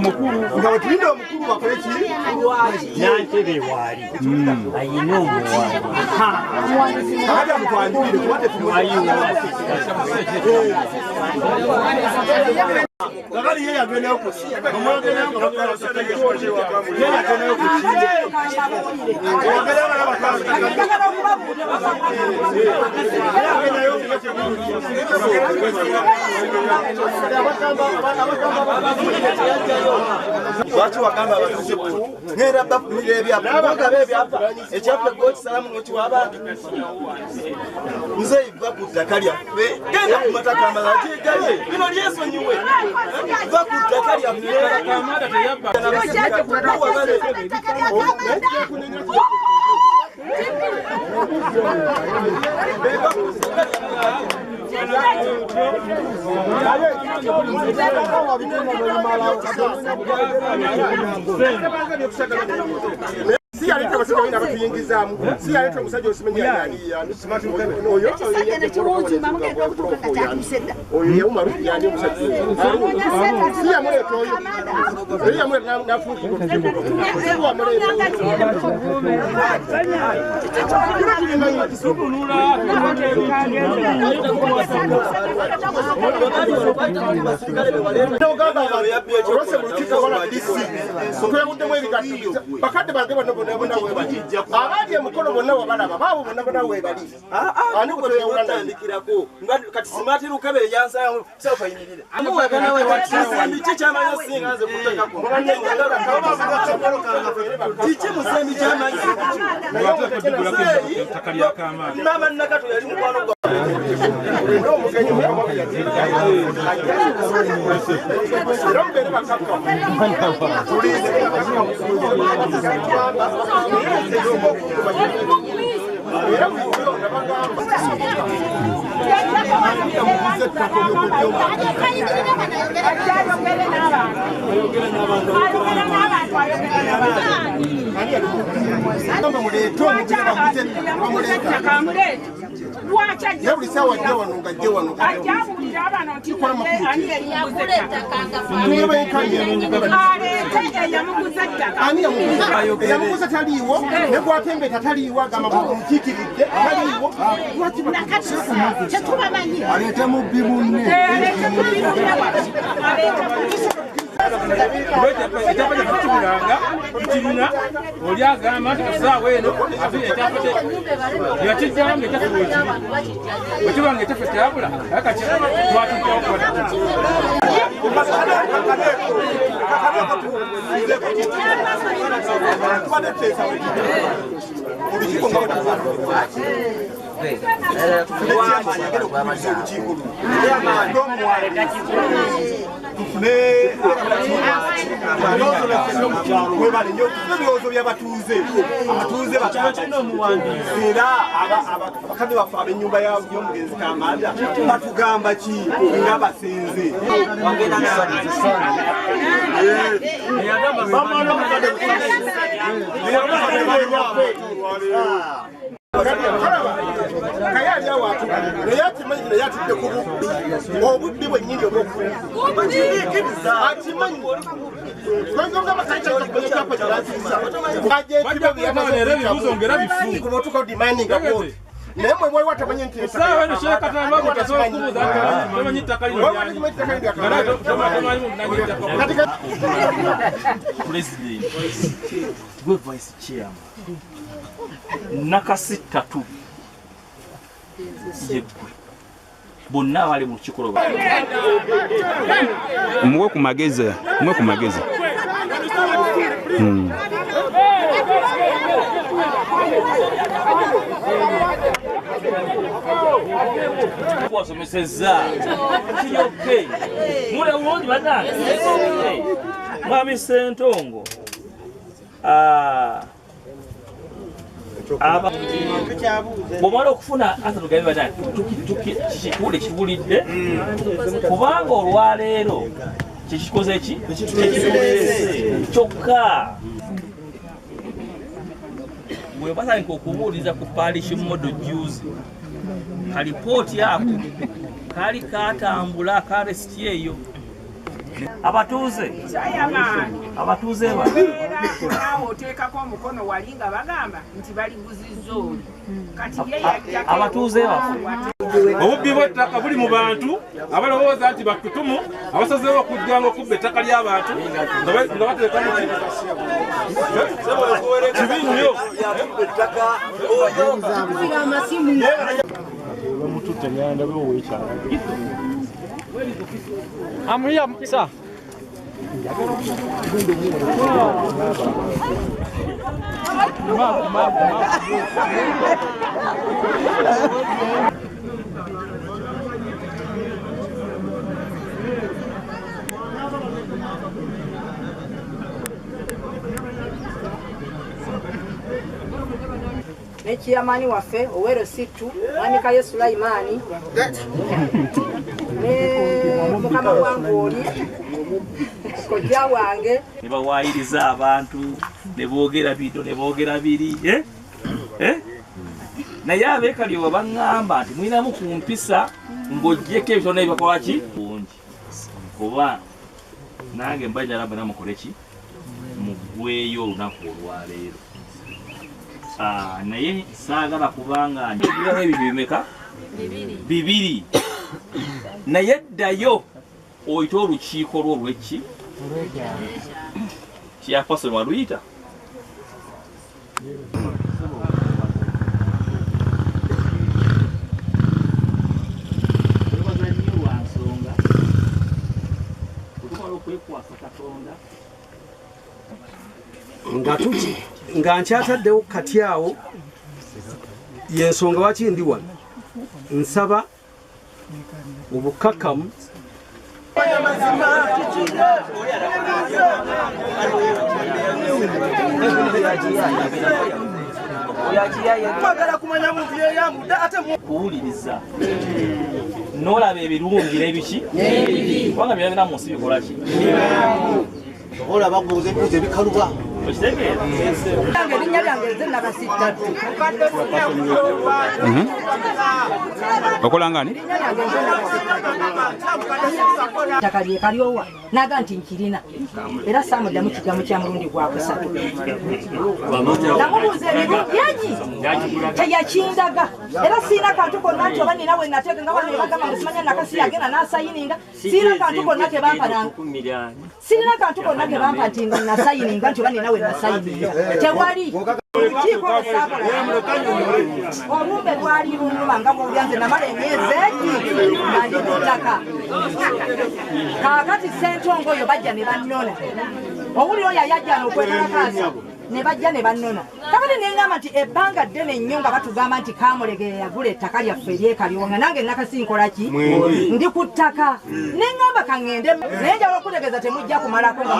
Omukulu nga bwe omukulu bakole ki? Nantebe waali ayina omuwala. Kakati amutwanjulire kuba tetumumanyi. Kakati ye yagendayo ku Lwaki wagamba abatuuze ngenda bafunira ebyapa bagaba ebyapa ekyapa gw'okisalamu n'okiwa abantu nze va ku ttaka lyaffe genda ku mataka amalala gyegaye bino lyesonyiwe va ku ttaka lyaffe. Si yaleeta abasajja balina batuyingizaamu, si yaleeta omusajja osimanyi yani oyo oyo yawuma yani omusajja si yamuleeta oyo oyo yamuleeta n'afuuka si wamuleeta olwose mu lukiiko lwa DC twebuddemu ebigatto bakadde bange bonna bonna webali abali emukono bonna wabalaba baabo bonna bonna webali ani kutandikirako kati Smart Lukebe yansayo self ayimirira kiki kyamanyi singa nze kutakako kiki musembi kyamanyi mama Nakato yali mukwano gwa Eyamuguza taliiwo ne gwatembeta taliiwo agamba mukiikiridde taliiwo aleete mubbi munne. Ekyapa kyaffe kibulanga tukirina oli agamba nti essaawa eno ate ekyapa yakijjawo ng'ekyaffe bwekiri bwe kiba nga ekyaffe kyabula naye kati twakijjawo kuba Ebirowoozo by'abatuuze abatuuze era abakadde baffe ab'ennyumba y'omugenzi Kamanda batugamba ki ng'abasenze Kaye ali awo atudde naye akimanyi naye atudde ku bubbi obubbi bwennyini obw'okukkiriza akimanyi naye mwe waliwo atamanyi nti President gwe vice chairman nakasittatu yeggwe bonna abali mu lukiiko lwa muwe ku magezi muwe ku magezi. Wasomesezza kiri okay mule bulungi bannange Mwami Ssentongo bw'omala okufuna ate tugambe bannange kituule kibulidde kubanga olwaleero kyekikoze ki kyekituleese kyokka bwe batandika okubuuliza ku parish model juzi kalipooti ako kaali katambula akaresiti eyo Abatuuze abatuuze ba naawe oteekako omukono wali nga bagamba nti baliguzizza oli kati ye yajjako abatuuze baffe. Obubbi bw'ettaka buli mu bantu abalowooza nti batutumu abasazeewo okujjanga okubba ettaka ly'abantu nga bateeka mu kibi nnyo. I'm here, sir. Ne chairman waffe Owero Situ Mwami Kaye Sulaimani ne mukama wangu oli kojja wange ne bawaayiriza abantu ne boogera bino ne boogera biri naye abeekalyowa baŋŋamba nti mulinamu ku mpisa ng'oggyeko ebitone ebibakola ki bungi kuba nange mbajala bwena mukole ki muggweyo olunaku olwaleero. Naye saagala kubanga njogeraho ebintu bimeka bibiri naye ddayo oyite olukiiko lwo olw'eki kyapasoni waluyita. Twebaza nnyo lwa nsonga otumala okwekwasa Katonda nga nkyataddewo kati awo yensonga waki ndi wano nsaba obukkakkamu. Kuwuliriza n'olaba ebirungi n'ebiki kubanga byonna mu nsi bikola ki olaba baguze ebibuuzo ebikaluba. Erinnya lyange nze Nabasittatu. Okola ngani? Ettaka lye Kalyowa naga nti nkirina era saamuddamu kigambo kya mulundi gwakusatu. Namubuuza ebirungi egi teyakindaga era siina kantu konna nti oba nina we nateeka nga wano bagamba nti simanya Nakasi yagenda n'asayininga siina kantu konna ke bampa sirina kantu konna ke bampa nti nga nasayininga nti oba nina we nasayininga tewali. Olukiiko lwe olumbe lwali lunnuma nga bw'olyanze namala emyezi egi nga ndi ku ttaka. Kaakati Ssentongo oyo bajja ne bannona owulira oyo ayajjana okwekalakaasa ne bajja ne bannona. Kakati ne ŋŋamba nti ebbanga ddene nnyo nga batugamba nti Kamulegeya yagula ettaka lyaffe ery'e Kalyowa nga nange Nakasi nkola ki ndi ku ttaka ne ŋŋamba ka ŋŋende naye njagala okutegeeza temujja kumalako nga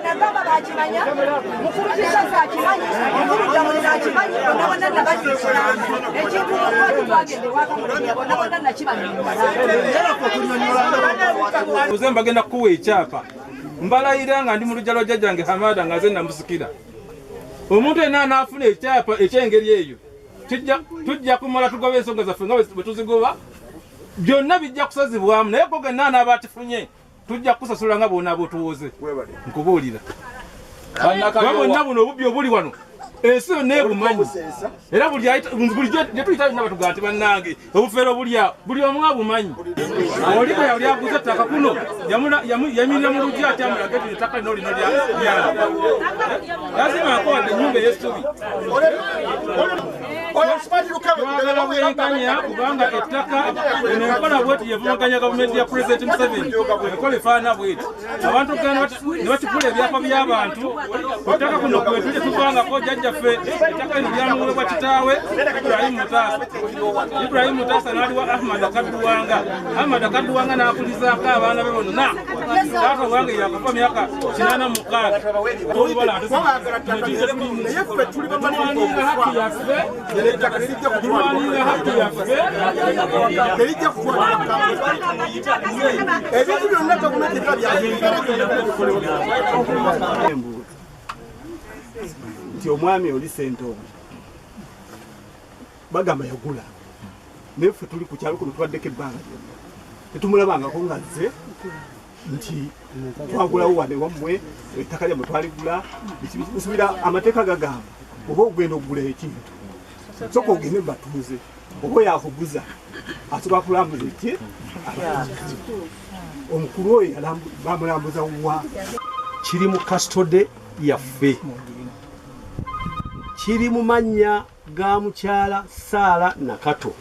nagamba bakimanya mukulu Kisasa akimanyi mukulu Ddamulira akimanyi bonna bonna nabakiikola ekintu lwaki twagenda ewa Kamulegeya bonna bonna nakibanyonnyola. Nze mbagenda kukuwa ekyapa mbalayira nga ndi mu luggya lwa jjajjange Hamada nga nze namusikira. Omuntu yenna anaafuna ekyapa eky'engeri eyo tujja kumala tugoba ensonga zaffe nga bwe tuzigoba byonna bijja kusazibwamu naye go genna anaaba atifunye tujja kusasula nga bw'onaaba otuwoze nkubuulira. Kuba bonna buno obubbi obuli wano ensi yonna ebumanyi era buli gye tuyita yonna batugamba nti bannange obufeero obuli awo buli omu abumanyi. Oli bwe yali aguze ettaka kuno yayimirira mu luggya ate amulage nti ettaka lino lino lyange yazimaako wadde ennyumba ey'essubi. Twagala bwenkanya kubanga ettaka eno enkola bweti yevumaganya gavumenti ya Pulezidenti Museveni enkola efaanana bweti abantu ne bakikula ebyapa by'abantu ku ttaka kuno kwetuli tuvangako jjajjaffe ettaka lino lyamuweebwa kitaawe Ibrahim Mutaasa. Ibrahim Mutaasa n'aliwa Ahmad Akadduwanga. Ahmad Akadduwanga n'akulizaako abaana be bonna. Taata wange yakafa myaka 86. Tulwanirira haki yaffe. Tulwanirira haki yaffe. Ebintu byonna gavumenti Nti omwami oli Ssentongo bagamba yagula, naye ffe tuli ku kyalo kuno tubaddeko ebbanga lyonna tetumulabangako nga nze nti twagulawo wane wammwe ettaka lyammwe twaligula. Nsubira amateeka gagamba oba ogenda okugula ekintu sooka ogende mu batuuze, oba oyo akuguza asobola kulambuza eki omukulu oyo bamulambuza wa. Kiri mu custody yaffe, kiri mu mannya ga mukyala Saala Nakato.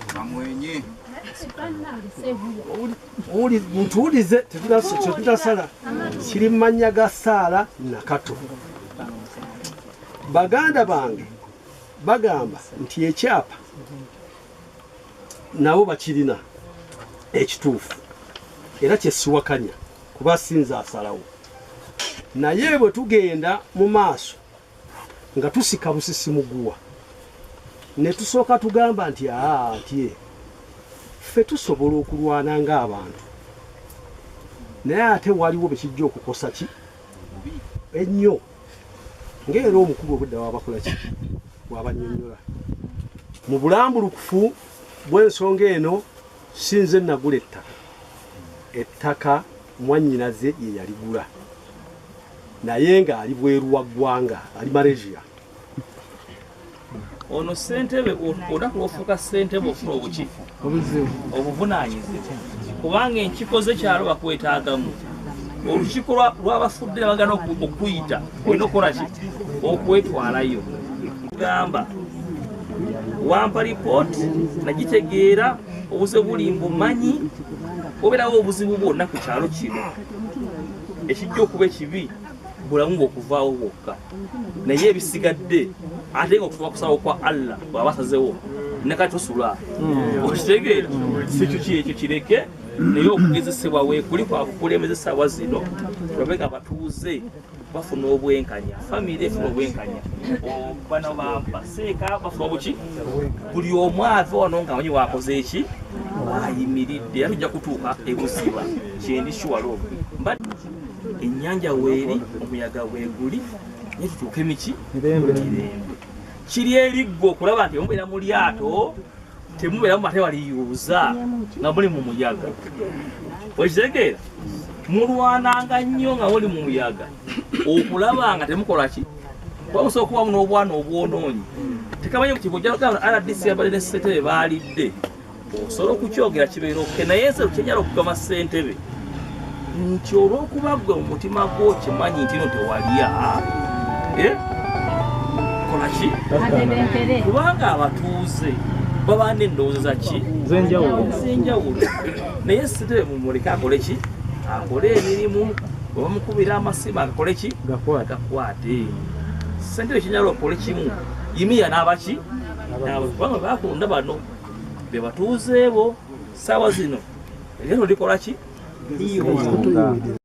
Mutuwulize, tetutasala. Kiri mu mannya ga Saala Nakato. Baganda bange bagamba nti ekyapa nabo bakirina ekituufu era kyesiwakanya kuba sinza asalawo, naye bwe tugenda mu maaso nga tusika busisi muguwa ne tusooka tugamba nti aa ffe tusobola okulwana ng'abantu, naye ate waliwo bwe kijja okukosa ki ennyo ng'era omukulu obudde wabakola ki wabannyonnyola. Mu bulambulukufu bw'ensonga eno sinze nagula ettaka, ettaka mwannyinaze ye yaligula, naye ng'ali bweru wa ggwanga, ali Malaysia. Ono ssentebe olunaku lw'ofuuka ssentebe ofuna obuki obuvunaanyizibwa, kubanga enkiiko z'ekyalo bakwetaagamu. Olukiiko lw'abafudde bagana okuyita olina okukola ki okwetwalayo. Gamba wampa lipooti nagitegeera, obuzibu buli mbumanyi, obeerawo obuzibu bwonna ku kyalo kino ekijja okuba ekibi bulamu bw'okuvaawo bwokka, naye ebisigadde ate nga okufuba kusalawo kwa Allah bw'aba asazewo nakati tosula okitegeera. Si kyo ki ekyo kireke, naye okugezesebwa weekuli kwakukulembeza essaawa zino tulabe nga abatuuze bafuna obwenkanya, famire efuna obwenkanya, bano baseeka bafuna obuki, buli omu ava wano ng'amanyi wakoze eki wayimiridde, era tujja kutuuka ebuziba kyendi shuwalo ennyanja weeri omuyaga weeguli naye tutuuke miki mirembe. Kiri eriggwa okulaba nti mubeera mu lyato temubeeramu ate waliyuuza nga muli mu muyaga. Okitegeera? Mulwananga nnyo nga muli mu muyaga okulaba nga temukola ki, kuba musobola okubamu n'obwana obwonoonyi tekamanyi nti bw'ojja RDC yabadde ne ssentebe baalidde osobola okukyogera kibeera okke, naye nze kyenjala okugamba ssentebe nti olw'okuba ggwe mu mutima gwo okimanyi nti no tewalya kola ki, kubanga abatuuze baba n'endowooza ki ez'enjawulo, naye ssentebe mumuleke akole ki, akole emirimu, bwe bamukubira amasimu akakole ki gakwate. Ssentebe kyenjala okole kimu, yimiya n'abaki kubanga bakulonda bano be batuuze bo ssaawa zino eryato likola ki.